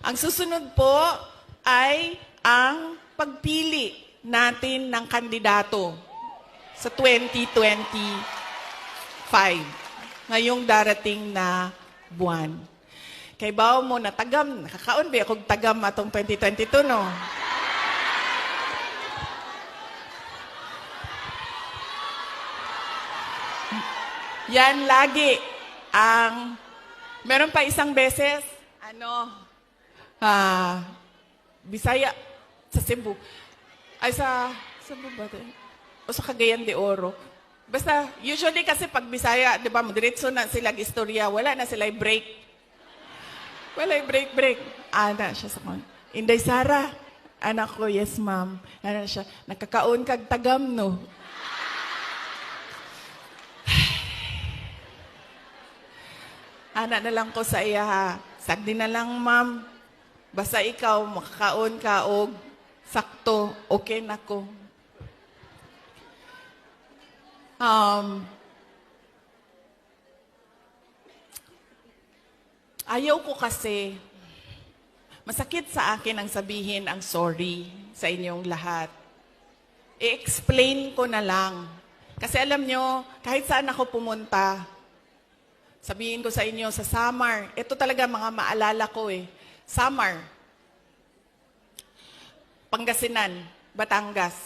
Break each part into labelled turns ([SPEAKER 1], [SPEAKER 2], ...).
[SPEAKER 1] Ang susunod po ay ang pagpili natin ng kandidato sa 2025. Ngayong darating na buwan. Kay bawo mo na tagam, nakakaon ba akong tagam atong 2022, no? Yan lagi ang meron pa isang beses ano Bisaya sa Cebu ay sa Cebu ba 'to? O sa Cagayan de Oro. Basta usually kasi pag Bisaya, 'di ba, diretso na sila istorya, wala na sila break. Wala break break. Ana siya sa kon. Inday Sara, anak ko, yes ma'am. Ana siya, nakakaon kag tagam no. Ana na lang ko sa iya ha. Sagdi na lang ma'am. Basta ikaw makakaon ka og sakto, okay na ko. Ayaw ko kasi, masakit sa akin ang sabihin ang sorry sa inyong lahat. I-explain ko na lang. Kasi alam nyo, kahit saan ako pumunta, sabihin ko sa inyo, sa Samar, ito talaga mga maalala ko eh. Samar, Pangasinan, Batangas.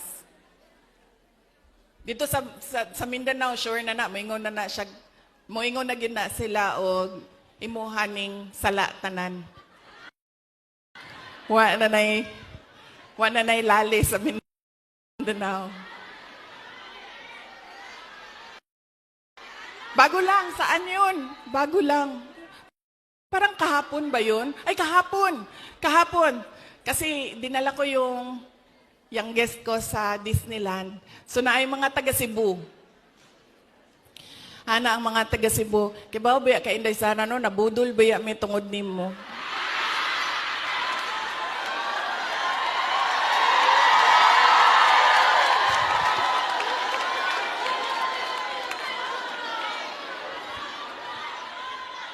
[SPEAKER 1] Dito sa Mindanao, sure na na, moingon na na siya, moingon na gid na sila og imuha ning sala tanan. Wa na nay lali sa Mindanao. Bago lang, saan yun? Bago lang. Parang kahapon ba yun? Ay, kahapon! Kahapon! Kasi dinala ko yung youngest ko sa Disneyland. So naay mga taga Cebu. Ana ang mga taga Cebu. Kibaw ba kay Inday Sara no, nabudol ba mi tungod nimo?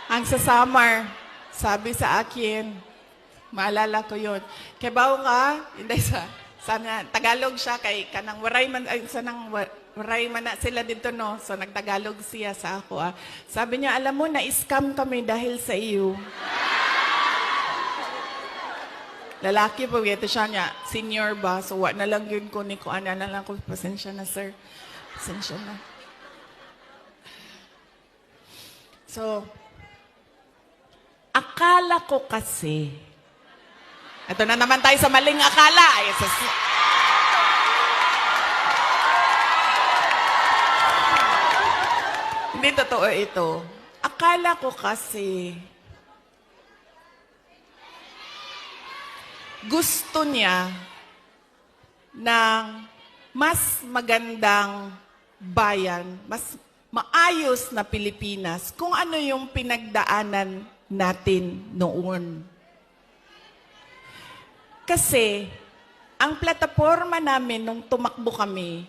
[SPEAKER 1] Ang sa Samar, sabi sa akin, maalala ko yun. Kibaw ka, Inday sa sana Tagalog siya kay kanang waray man ay, sa nang waray man na sila dito no. So nagtagalog siya sa ako. Ah. Sabi niya, alam mo na scam kami dahil sa iyo. Lalaki po ito siya niya, senior ba? So wa na lang yun ko ni ko ana na lang ko pasensya na sir. Pasensya na. So akala ko kasi, ito na naman tayo sa maling akala. Ay, hindi totoo ito. Akala ko kasi, gusto niya ng mas magandang bayan, mas maayos na Pilipinas, kung ano yung pinagdaanan natin noon. Kasi, ang plataforma namin nung tumakbo kami,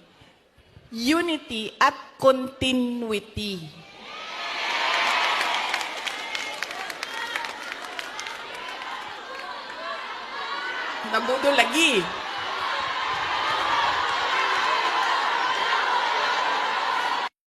[SPEAKER 1] unity at continuity. Nabudo lagi.